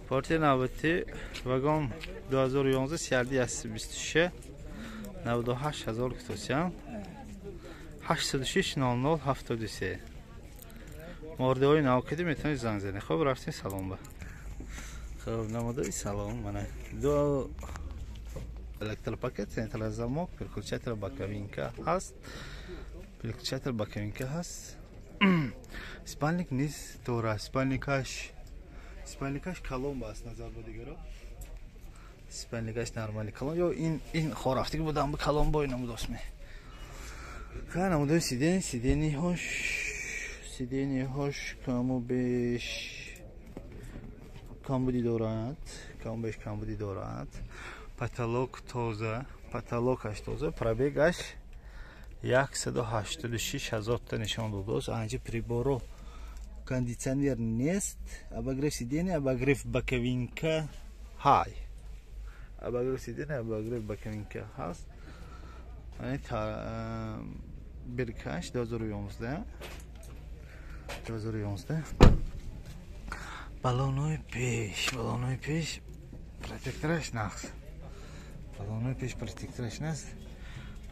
Партия навбати вагон 2011 CRD 126 98 ҳазор кутосиям 806 00 73. Мордаҳои нав киди метавонед занг занед. Хоб, рафтем салон ба. Хоб, намудаи салон мана ду электропакет, централ замок, переключатель боковинка ҳаст. Переключатель боковинка ҳаст. Спальник низ дора. Спальникаш калон аст назар ба дигаро. Спальникаш нормали калон ё ин хорафтиги будам ба калон бой намудост ме. Ха, намудои сидениҳош каму беш камбудӣ дорад, каму беш камбудӣ дорад. Потолок тоза, потолокаш тоза, пробегаш 186 ҳазор та нишон додааст. Анҷа приборо, кондитсионер нест, обогрев сидения, обогрев боковинка ҳай. Обогрев сидения, обогрев боковинка ҳаст. Биркаш 2011, 2011. Баллонои пеш протектораш нақс. Баллонои пеш протектораш нақс.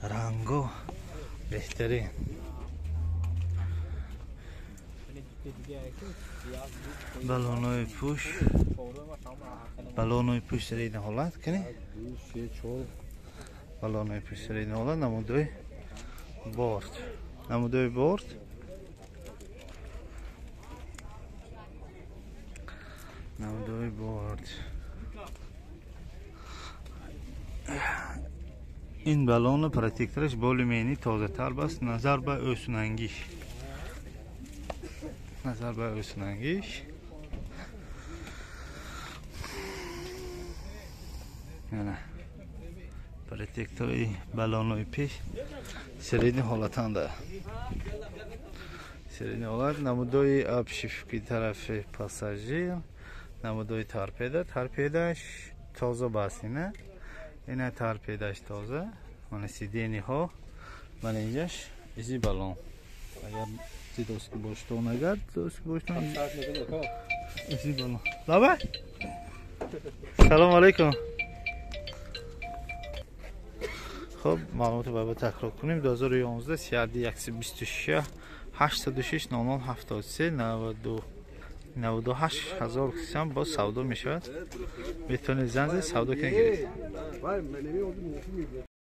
Ранго беҳтарин. Баллонои пуш средний ҳолат кани, баллонои пуш средний ҳолат. Намудои борт, намудои борт. Ин баллону протектораш более-менее тозатар баст назар ба ӯсунангиш, назар ба ӯсунангиш. Ана протектори баллонои пеш средний ҳолатанда, средний ҳолат. Намудои обшивки тарафи пассажир, намудои торпеда, торпедаш тоза баст. Ина торпедаш тоза. Мана сидениҳо, мана инҷаш изи баллон, агар зидоски боштон, агар доски боштон, изи баллон. Лаба, салому алайкум. Хоб, маълумотро ба такрор кунем: 2011 CRD 126, 806 00 73, 98 ҳазор сам боз савдо мешавад. Метавонед занг зад, савдо кунед, гиред.